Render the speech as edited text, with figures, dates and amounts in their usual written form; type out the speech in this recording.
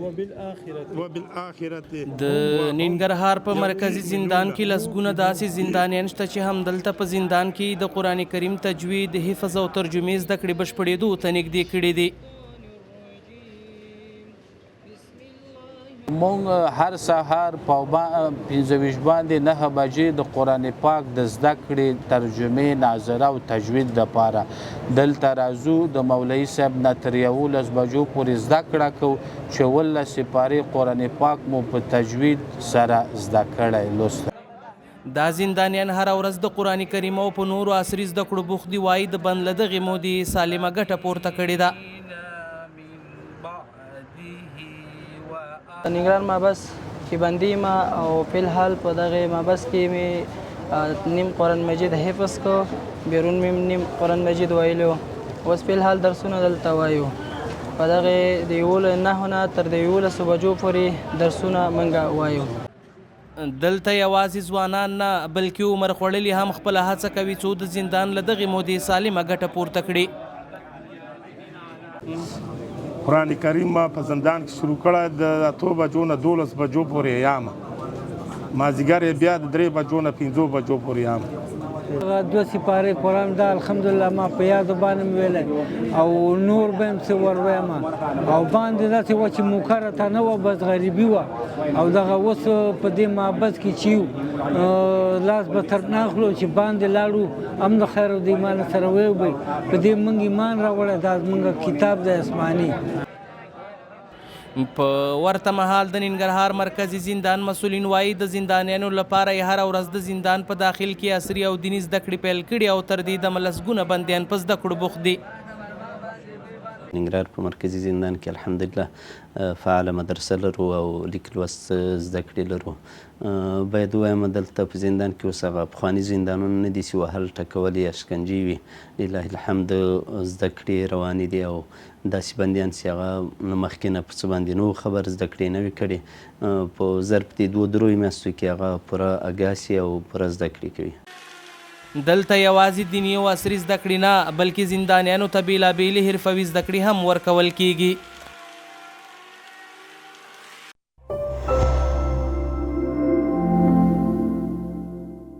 د ننګرهار په مرکزي زندان کې لسګونه داسې زندانیان شته چې همدلته په زندان کې د قرآن کریم تجوید، حفظ او ترجمې زده کړې بشپړېدو ته نږدې کړې دي. مونږ هر سهار په 25 باندې 9 بجې د قرآن پاک د زده کړې، ترجمې، ناظره او تجوید لپاره دلته راځو. د مولوي صاحب نه تر 11 بجو پورې زده کړه کوو چې 17 سپارې قرآن پاک مو په تجوید سره زده کړی لوست. دا زندانیان هره ورځ د قرآن کریم او په نورو عصري زده کړو بوخت دي، وايي د بند له دغې مودې یې سالمه ګټه پورته کړې ده. ننګرهار محبس کې بندي یم او فی الحال په دغه محبس کې مې نیم قرآن مجید حفظ کو، بیرون مې نیم قرآن مجید ویلو. اوس فی الحال درسونه دلته وایو. په دغه د 11 نهو نه تر د 11 بجو پورې درسونه مونږ وایو. دلته یوازې ځوانان نه، بلکې عمر خوړلي هم خپله هڅه کوي څو د زندان له دغې مودې سالمه ګټه پورته کړي. قرآن کریم ما په زندان کې شروع کړی، د 8 بجو نه 12 بجو پورې یام، مازیګر یې بیا د 3 بجو نه 5 بجو پورې یام. هغه 2 سپارې قرآن دا الحمدلله ما په یادو باندې مې ویلی او نور به هم څه ور وایم. او باندې داسې وه چې موقع راته نه وه، بس غریبي وه. او دغه اوس په دې محبس کې چې یو لاس به تر نه اخلو چې باندې لاړو هم د خیر او د ایمان سره ویو به په دې موږ ایمان راوړی، دا زموږ کتاب دی آسماني. په ورته مهال د ننګرهار مرکزي زندان مسؤلین وايي، د زندانیانو لپاره یې هره ورځ د زندان په داخل کې عصري او دیني زده کړې پیل کړي او تر دې دمه لسګونه بندیان په زده کړو بوخت دي. ننګرهار په مرکزي زندان کې الحمدلله فعاله مدرسه لرو او لیک لوست زده کړې لرو. باید ووایم دلته په زندان کې اوس هغه پخواني زندانونه نه دي چې وهل ټکول یا شکنجې وي، لله الحمد زده کړې روانې دي او داسې بندیان چې هغه له مخکې نه په څه باندې نه وو خبر، زده کړې نه وې کړې، په ظرف دې دوو دریو میاشتو کې هغه پوره اګاه شي او پوره زده کړې کوي. دلته یوازې دیني او عصري زده کړې نه، بلکې زندانیانو ته بېلابېلې حرفوي زده کړې هم ورکول کېږي.